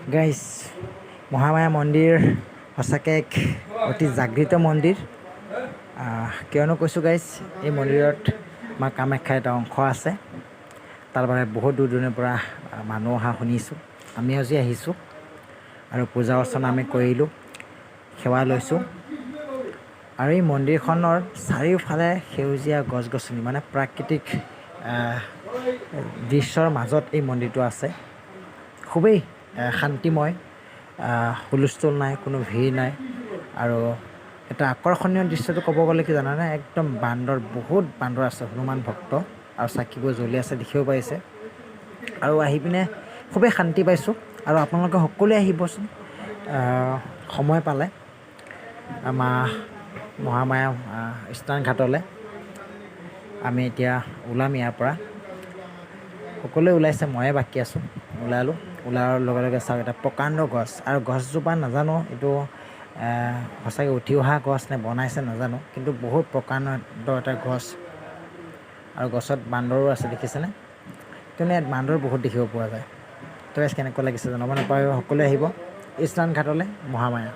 Guys, Mahamaya মন্দিৰ সঁচাকৈ এক অতি জাগৃত মন্দিৰ। কিয়নো কৈছোঁ গাইজ, এই মন্দিৰত মা কামাখ্যাৰ এটা অংশ আছে। তাৰ বাবে বহুত দূৰ দূৰণিৰ পৰা মানুহ অহা শুনিছোঁ। আমি আজি আহিছোঁ আৰু পূজা অৰ্চনা আমি কৰিলোঁ, সেৱা লৈছোঁ। আৰু এই মন্দিৰখনৰ চাৰিওফালে সেউজীয়া গছ গছনি, মানে প্ৰাকৃতিক দৃশ্যৰ মাজত এই মন্দিৰটো আছে। খুবেই শান্তিময়, হুলস্থুল নাই, কোনো ভিৰ নাই। আৰু এটা আকৰ্ষণীয় দৃশ্যটো ক'ব গ'লে কি জানানে? একদম বান্দৰ, বহুত বান্দৰ আছে, হনুমান ভক্ত, আৰু চাকিবোৰ জ্বলি আছে, দেখিব পাৰিছে। আৰু আহি পিনে খুবেই শান্তি পাইছোঁ। আৰু আপোনালোকে সকলোৱে আহিবচোন সময় পালে মা মহামায়া স্নান ঘাটলৈ। আমি এতিয়া ওলাম ইয়াৰ পৰা। সকলোৱে ওলাইছে, ময়ে বাকী আছোঁ। ওলালোঁ, ওলোৱাৰ লগে লগে চাওক, এটা প্ৰকাণ্ড গছ। আৰু গছজোপা নাজানো এইটো সঁচাকৈ উঠি অহা গছ নে বনাইছে নাজানো, কিন্তু বহুত প্ৰকাণ্ড এটা গছ। আৰু গছত বান্দৰো আছে, দেখিছেনে? কিন্তু ইয়াত বান্দৰ বহুত দেখিব পোৱা যায়। তো গাইজ, কেনেকুৱা লাগিছে জনাব নাপাহৰিব। সকলোৱে আহিব স্নান ঘাটলৈ মহামায়া।